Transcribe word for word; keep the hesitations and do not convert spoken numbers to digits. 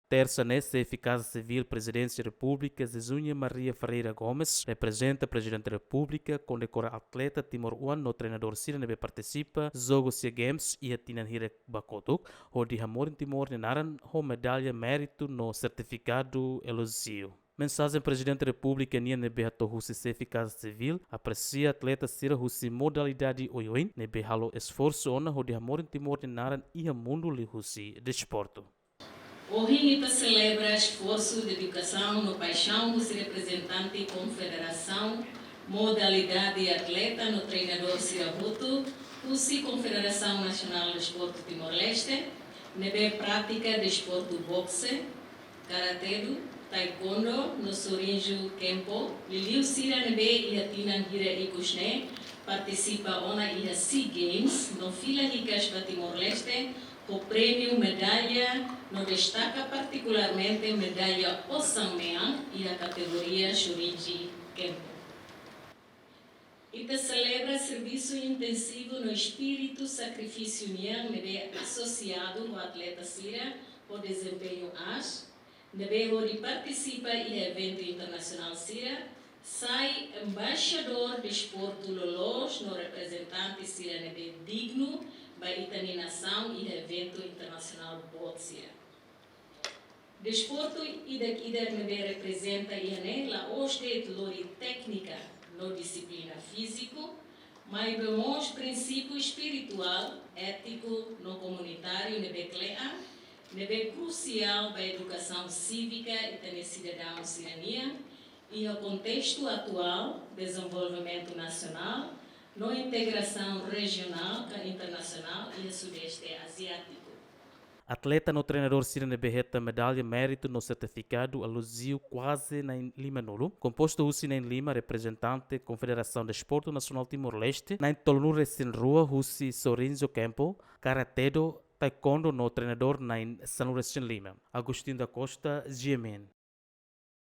Tersa ne'e, Xefe Kaza Sivíl Prezidénsia Repúblika, Zezuña Maria Ferreira Gomes, reprezenta Prezidente Repúblika, kondekora atleta timoroan no treinadór sira ne'ebé partisipa jogu sira Games iha tinan hirak ba kotuk, hodi hamorin Timor nia naran ho medalla méritu no sertifikadu elójiu. Mensajen Prezidente Repúblika nian ne'ebé hato'o husi Xefe Kaza Sivíl, apresia atleta sira husi modalidade oioin ne'ebé halo esforsu ona hodi hamorin Timor nia naran iha mundu liuhusi desportu. Ohin ita selebra esforsu, dedikasaun no paixaun husi reprezentante Konfederasaun, modalidade atleta no treinadór sira hotu husi Konfederasaun Nasionál Desportu Timor-Leste, ne'ebé pratika desportu boxe, karatedu, taekwondo no sorinju kempo, liuliu sira ne'ebé iha tinan hirak ikus ne'e partisipa ona iha SEA Games no fila hikas ba Timor-Leste ho prémiu medalla no destaka partikularmente medalla osan-mean iha kategoria sorinju kempo. Ita selebra servisu intensivu no espíritu sakrifísiu nian ne'ebé asosiadu ho atleta sira ho dezempeñu aas, ne'ebé hodi partisipa iha eventu internasionál sira, sai embaixadór desportu loloos no reprezentante sira ne'ebé dignu ba ita-nia nasaun iha eventu internasionál boot sira. Desportu ida-idak ne'ebé reprezenta iha ne'e la'ós de'it lori téknika no dixiplina fíziku, maibé mós prinsípiu espirituál, étiku no komunitáriu ne'ebé kle'an, ne'ebé krusiál ba edukasaun sívika ita-nia sidadaun sira-nian, iha kontestu atuál dezenvolvimentu nasionál no integrasaun rejionál ka internasionál iha Sudeste Aziátiku. Atleta no treinadór sira ne'ebé hetan medalla méritu no sertifikadu elójiu kuaze na'in lima-nulu, kompostu husi na'in lima reprezentante Konfederasaun Desportu Nasionál Timor-Leste, na'in tolunulu-resin-rua husi sorinju kempo, karatedu, taekwondo no treinadór na'in sanulu-resin-lima. Agostinho da Costa, G M N.